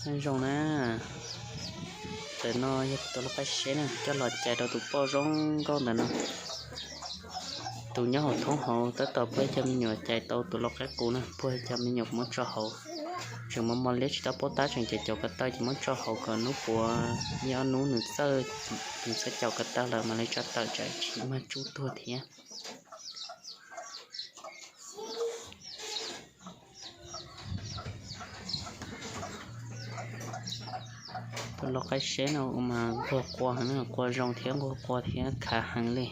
Nyob zoo na, ntawm no yog tus lau qaib seb na, coj los cais rau tus poj zoo nkauj ntawm no. Tus nyob hauv thoob hauv tab tom pub cov me nyuam cais tau tus lau qaib qus na, pub cov me nyuam muab tso hauv. Tseem mos mos liab tsis tau paub tab, tseem cais caum ko taw ces muab tso hauv kom hnub puav ib ob hnub nws txawj, nws txawj caum ko taw lawm mam li tso tawm tsam tsis mag tsub tuag thiab. Tus lau qaib seb no mas nquag qua heev, nquag zoo thiab nquag qua thiab khav heev li.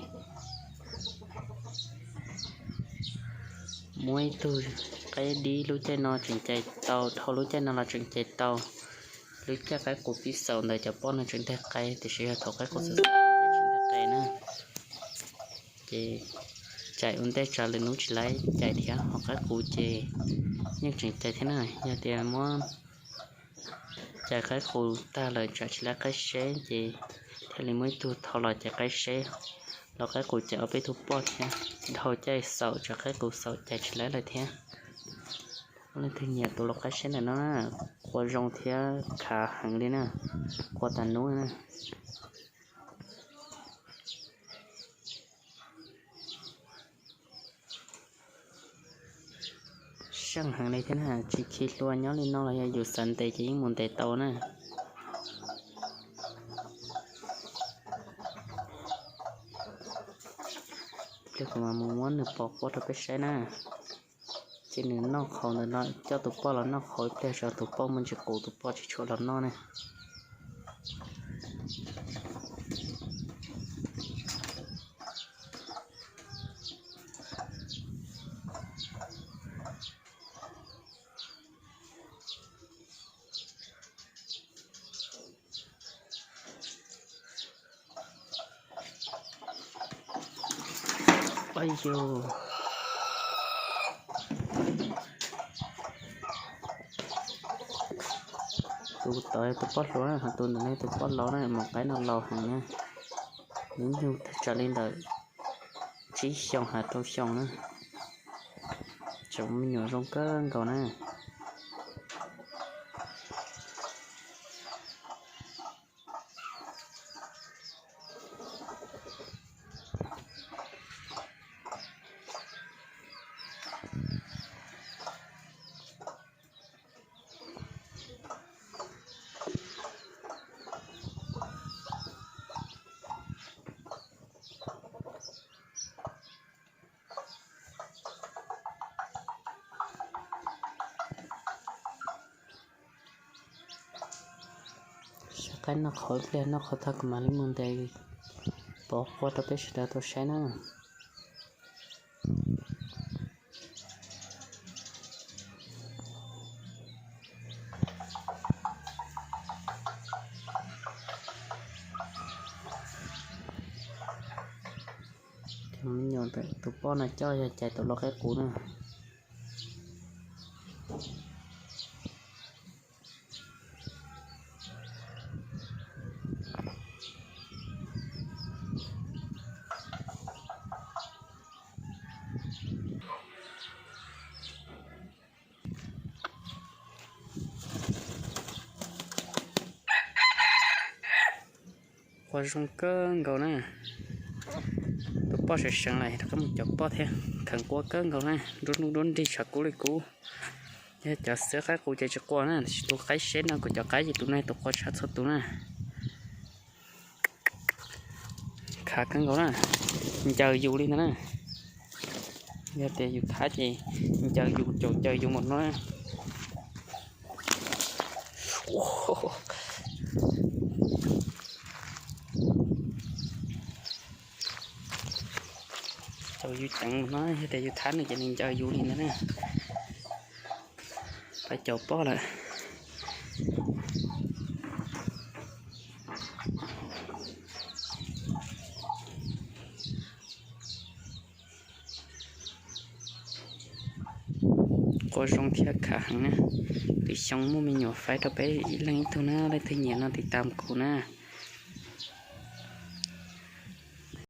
Muaj ib tug qaib dib lub caij no tseem cais tau, dhau lub caij no los tseem cais tau. Lub caij qaib qus pib xaum ntawd cov poj no tseem nteg qaib, tiam sis yog thaum qaib qus xaum tsis nteg qaib na. Ces cais ua ntej tsam lwm hnub tsis laib cais thiab, ho qaib qus ces yeej tseem cais thiab na. Yog tias muab cais qaib qus tag lawm tsam tsis laib qaib seb ces thiaj li muaj ib tug thau los cais qaib seb. Los qaib qus cais ob peb tug poj thiab, dhau caij xaum tsam qaib qus xaum cais tsis laib lawm thiab. Leej twg nyiam tus lau qaib seb ntawm no na, qua zoo thiab khav heev li na, qua tas nub na. Seej heev li thiab na, tsis khi hlua, nyob li no los yog yus xav ntes ces yeej mus ntes tau na. Pliag kuv mam mus muab nws pov qua rau peb saib na. Ces nws noj qhauv ntawm no, coj tus poj los noj qhauv ib pliag tso, tus poj muaj ntsis qus, tus poj tsis tshua los noj ne. Ais yus, tus tod tus poj hluas na, ho tus ntawm no tus poj laus na, maum qaib no laus heev na, hnub nyoog tawm tsam li ntawm tsib xyoos hais rau xyoo na, tseem me nyuam zoo kawg nkaus na. Sab qaib noj qhauv ib pliag, noj qhauv tag kuv mam li mus ntes pov qua rau peb sawv daws tau saib na. Me nyuam tus poj no coj yog cais tus lau qaib qus na. Qua zoo kawg nkaus na. Tus poj seev seev lawm rov qab mus caum poj thiab, kheev qua kawg nkaus na, nruab hnub nruab nrig tshav kub li kub. Yog cov xwb qaib qus ces tsis qua na, tab sis tus qaib seb no kuv cov qaib ces tus no tus qua tshaj txhua tus na. Khav kawg nkaus na, ncaws yus li ntag na. Yog tias yus thab ces ncaws yus, caum ncaws yus mus no. Caum yus ceev mus no, yog tias yus thab nws ces nws ncaws yus li ntag na. Pab caum poj lawm. Qua zoo thiab khav heev na. Lwm xyoo muaj me nyuam faib rau peb ib leeg ib tug na, leej twg nyiam no tiv tam kuv na.